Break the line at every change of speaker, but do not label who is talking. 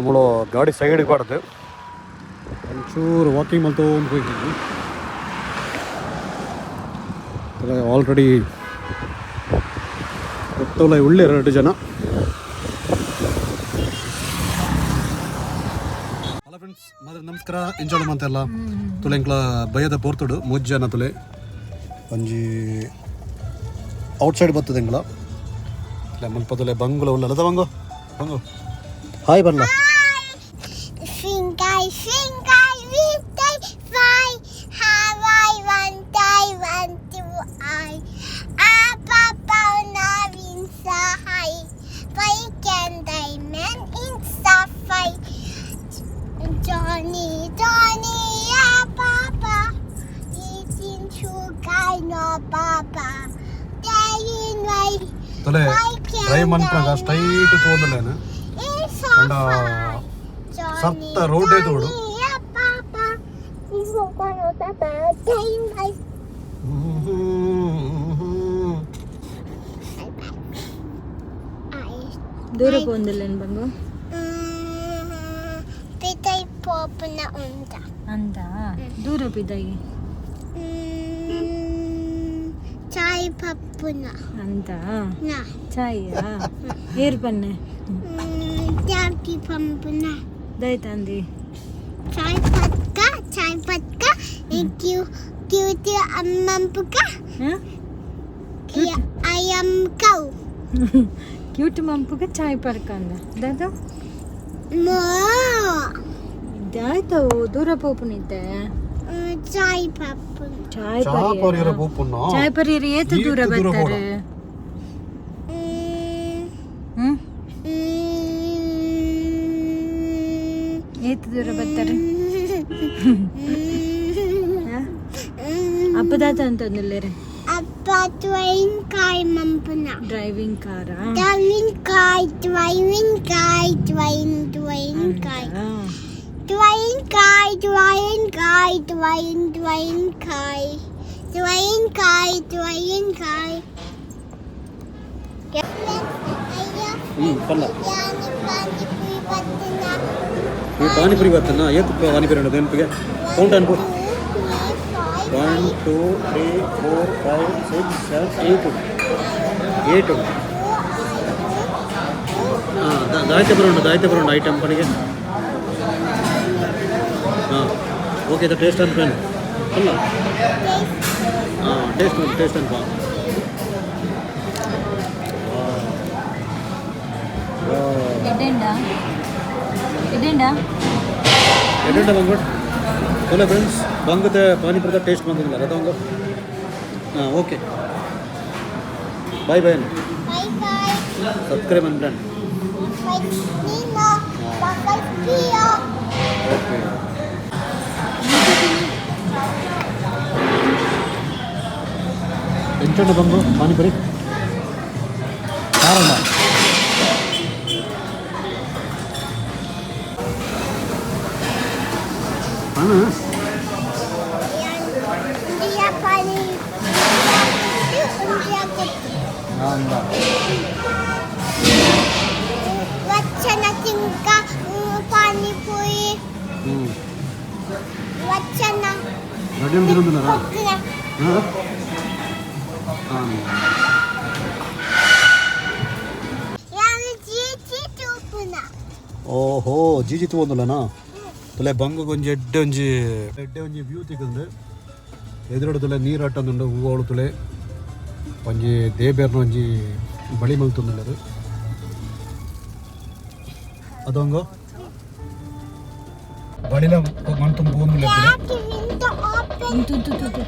ಮುಳು ಗಾಡಿ ಸೈಡ್ಗೆ ಬಾರ್ದು ಒಂಚೂರು ವಾಕಿಂಗ್ ಮಲ್ತೊಂದು ಹೋಗಿದ್ದೀನಿ. ಆಲ್ರೆಡಿ ಗೊತ್ತಲ್ಲ ಉಳ್ಳೆ ಎರಡು ಜನ. ಹಲೋ ಫ್ರೆಂಡ್ಸ್, ಮಾತ್ರ ನಮಸ್ಕಾರ. ಎಂಜಾಯ್ ಮಂತೆಲ್ಲ ತುಲೆ ಎಂಕ್ಲ ಭಯದ ಪೋರ್ತುಡು ಮೂಜ್ ಜನ ತುಲೆ. ಒಂಜಿ ಔಟ್ಸೈಡ್ ಬರ್ತದೆ ಎಂಕ್ಲ. ತುಲೆ ಮುಲ್ಪ ತುಲೆ ಬಂಗುಲ ಉಲ್ಲದ. ಬಂಗು ಬಂಗು, hi ಬರಲ.
Finger, finger, we five, Hawaii, one, die, one, two, I. Apapa, navin, sahai. Bike and diamond in sapphire. Johnny, Johnny, yeah, Papa. Eating sugar, no, Papa. Day white.
ತುಲೆ drive ಮನ್ಪುನಾಗ straight ತೋಂದಲೇನು.
In
and
sapphire.
ಸತ್ತ ರೋಡೇ ತೋಡು.
ದೂರ ಪೋಂದಿಲ್ಲೇನು ಬಂಗು?
ಪೋಪುನ ಉಂಟ.
ಅಂತ ದೂರ ಬಿದ್ದಾಗಿ.
ಚಾಯ್ ಪಪ್ಪುನ.
ಅಂತ.
ನಾ.
ಚಾಯಿಯಾ ಏರ್ ಪನ್ನೆ.
ಚಾಕಿ ಪಂಪುನ.
ದಯತಾಂದಿ.
ಚಾಯ್ ಪತ್ಕ, ಚಾಯ್ ಪತ್ಕ, ಕ್ಯೂ ಕ್ಯೂಟಿ ಅಮ್ಮಂಪುಕ.
ಹಾಂ.
I am cow.
Cute ಮಂಪುಗ ಚಾಯ್ ಪರ್ಕಂದ ದಾದ.
ಮೋ.
ಇದಾಯ್ತವು ದೂರ ಪೋಪುನಿದ್ದೆ.
ಚಾಯ್ ಪಪ್ಪುನ.
ಚಾಯ್.
ಚಾ ಪರಿಯರ ಪೋಪುನ.
ಚಾಯ್ ಪರಿಯರ ಏತ
ಏತ್
ದೂರ
ದೂರ.
ಬರ್ತಾರೆ? ಹ್ಮ್, ಏತ್ ದೂರ ಬರ್ತಾರೆ? ಅಪ್ಪದಾತ ಅಂತಂದಿಲ್ಲೇರೆ.
ಅಪ್ಪ ಟ್ರೈನ್ ಕಾಯ್ ಮಂಪುನ.
ಡ್ರೈವಿಂಗ್ ಕಾರಾ?
ಡ್ರೈವಿಂಗ್ ಕಾಯ್, ಡ್ರೈವಿಂಗ್ ಕಾಯ್, ಟ್ರೈನ್ ಟ್ರೈನ್ ಕಾಯ್, ಟ್ರೈನ್ ಕಾಯ್, ಟ್ರೈನ್ ಕಾಯ್, ಟ್ರೈನ್ ಟ್ರೈನ್ ಕಾಯ್, ಟ್ರೈನ್ ಕಾಯ್, ಟ್ರೈನ್ ಕಾಯ್.
ಹ್ಞೂ ಪಲ್ಲ. ಈ ಪಾನಿಪುರಿ ಬರ್ತನ? ಏತ್ ಪಾನಿಪುರಿ ಉಂಟು ನೆನಪಿಗೆ? ಕೌಂಟ್ ಅನ್ಪು. 1, 2, 3, 4, 5, 6, 7, 8 ಉಂಟು, ಏಟ್ ಉಂಟು. ಹಾಂ, ದಾಯ್ತೆ ಬರೋಣ, ದಾಯ್ತೆ ಬರೋಣ ಐಟಮ್ ಪಣಿಗೆ. ಹಾಂ, ಓಕೆ, the taste ಅನ್ಪೇನು ಅಲ್ಲ. ಹಾಂ, ಟೇಸ್ಟ್ ಉಂಟು, ಟೇಸ್ಟ್ ಅನ್ಪ.
ಎಡ್ಡೆಂಡ ಎಡ್ಡೆಂಡ.
ಎಡ್ಡೆಂಡ ಬಂದ್ಬಿಟ್ಟು ಒಳ್ಳೆ ಫ್ರೆಂಡ್ಸ್, ಬಂಗದ ಪಾನಿಪುರದ ಟೇಸ್ಟ್ ಬಂದಿಲ್ಲ ಅದೊಂದು. ಹಾಂ, okay, bye bye.
Bye bye.
Subscribe ಅನ್ಪ್ಲಾನ್.
Bye Nina. Bye Pia.
Okay. ಎಂಚುಂಡು ಬಂಗು ಪಾನಿಪುರಿ? ಕಾರಣ ಹಾಂ.
India pani. India kutti.
ಅಂದ.
ವಚ್ಚನ ತಿಂಕ ಪಾನಿಪುರಿ.
ಹ್ಞೂ.
ವಚ್ಚನ.
ರೆಡಿ ತಿನ್ನೋದಿಲ್ಲ.
ಕೊಕ್ಕನ.
ಹಾಂ ಹಾಂ.
ಯಾರು ಜೀಜಿ ತೂಪುನ.
ಓಹೋ, ಜಿಜಿ ತೂವೊಂದುಲ್ಲನಾ? ತುಲೆ ಬಂಗುಗ್ ಒಂಜಿ ಎಡ್ಡೆ ಒಂಜಿ ಎಡ್ಡೆ ಒಂಜಿ ವ್ಯೂ ತಿಕ್ಕುಂಡು. ಎದುರುಡು ತುಲೆ ನೀರು ಅಟ್ಟೊಂದುಂಡು. ಹೂವೋಳು ತುಲೆ ಒಂಜಿ ದೇಬೇರ್ನ ಒಂಜಿ ಬಳಿ ಮಲ್ತೊಂದುಲ್ಲೆರ್. ಅದೊಂಗು ಬಳಿಲ ಮಣ್ತುಂಬ ಪೋವೊಂದುಲ್ಲೆರ್.
ಯಾಕೆ ವಿಂಡೋ ಓಪನ್?
ಉಂಟು ಉಂಟು ಉಂಟು.